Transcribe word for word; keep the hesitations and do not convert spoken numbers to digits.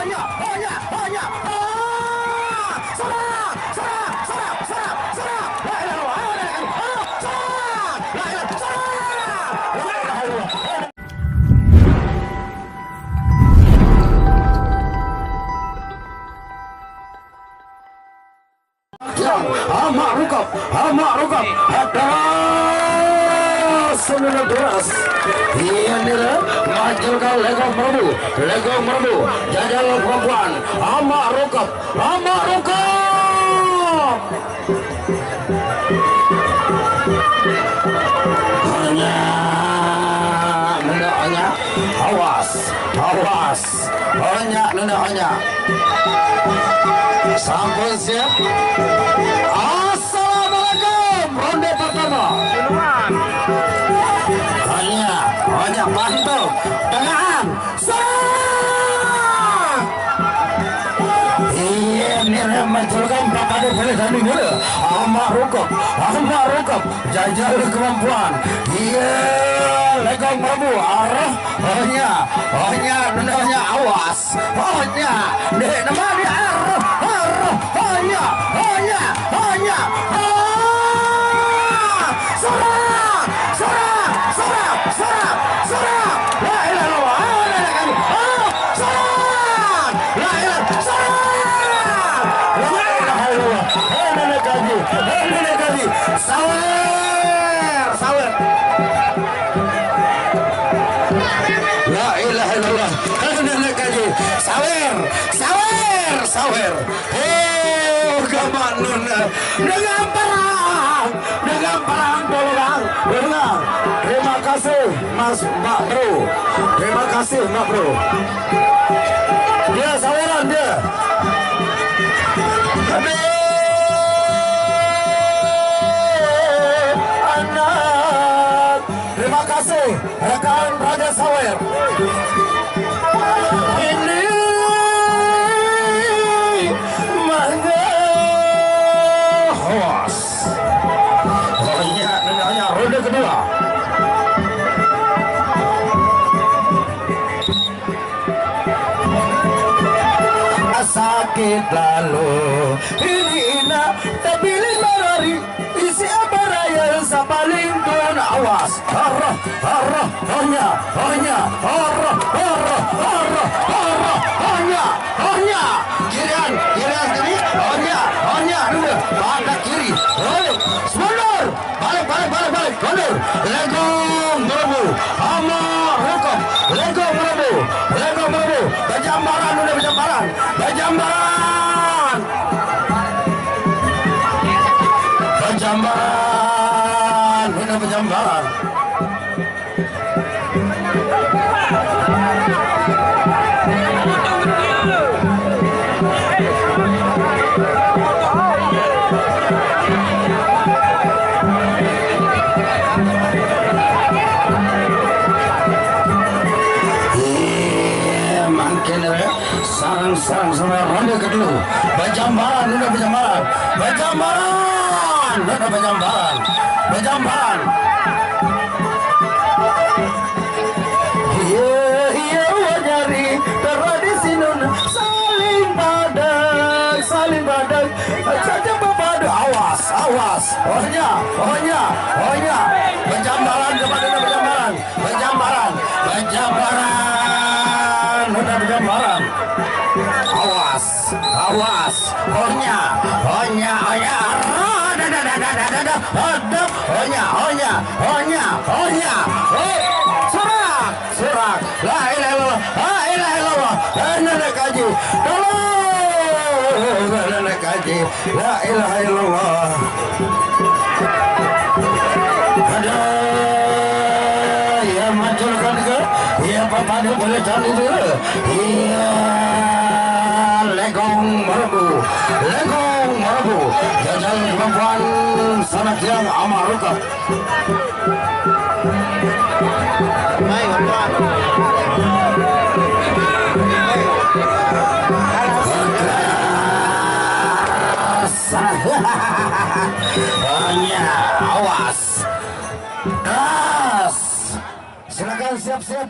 Hanya, hanya, hanya. Ah! Serang, serang, serang, serang, serang. La ilaha illallah. Ah, serang. La ilaha, serang. La ilaha illallah. Amak Rukap, Amak Rukap, adalah sembilan belas. Iya nira, maju ka Legong Merabu, Legong Merabu, jajal perempuan, Amak Rukap, Amak Rukap. Hanya, nenda hanya, awas, awas. Banyak nenda banyak. Sampun siap. Assalamualaikum. Ronde pertama. Duluan. Banyak, banyak pantau. Dengan serang. Iya, nira menculkan papada boleh tanding dulu. Amak Rukap, Amak Rukap. Jajal kemampuan. Iya, Legong Merabu. Arah. Hanya, hanya, nenda hanya, awas. Hanya, dek nama dia. Arah, arah. Hanya, hanya, hanya. Ah! Serang, serang, serang, serang, serang. La ilaha illallah. Ah, la ilaha illallah. Ah, serang. La ilaha, serang. La ilaha illallah. Hai nenek kaji, hai nenek kaji. Sawer, sawer. La ilaha illallah. Hai nenek kaji. Sawer, sawer, sawer. Oh, gamak nun. Dengan perang, dengan perang, tolong, tolong. Terima kasih, Mas, Mbak Bro. Terima kasih, Mbak Bro. Dia saweran dia. Aduh, anak. Terima kasih, rekan Raja Sawer. Ini mangga hoas. Banyak nendanya ronde kedua. Sakit lalu ini ina tabilin marari. Isi apa raya sapaling kun awas. Arah, arah, hanya, hanya, arah, arah, arah, arah, hanya, hanya. Kirian, kirian kiri, hanya, hanya, dua, pada kiri. Balik, mundur. Balik, balik, balik, balik, mundur. Legong Merabu, Amak Rukap. Legong Merabu, Legong Merabu. Bejambaran, udah bejambaran. Bejambaran. Bejambaran, udah bejambaran. Iya, makin, eh, sarang, sarang, sarang, ronde kedua. Bejambaran, udah bejambaran. Bejambaran, udah bejambaran. Bejambaran. Iya, iya, wah nyari tradisi nun. Saling badek, saling badek. Saja babadu, awas, awas. Ohnya, ohnya, ohnya. Bejambaran, kepada bejambaran. Bejambaran, bejambaran. Udah bejambaran. Awas, awas. Ohnya, ohnya, ohnya. Ada, ada, ada, ada, ada. Ada. Ohnya, ohnya, ohnya, ohnya. Oh, surak, surak. La ilaha illallah. La ilaha illallah. Eh, nenek kaji. Tolong, nenek kaji. La ilaha illallah. Ada yang mancurkan ke? Iya, Papa, dia boleh cari dulu. Iya, Legong Merabu. Legong Merabu. Jajal perempuan sana kiang Amarukap. Banyak, awas. Das. Silakan siap-siap.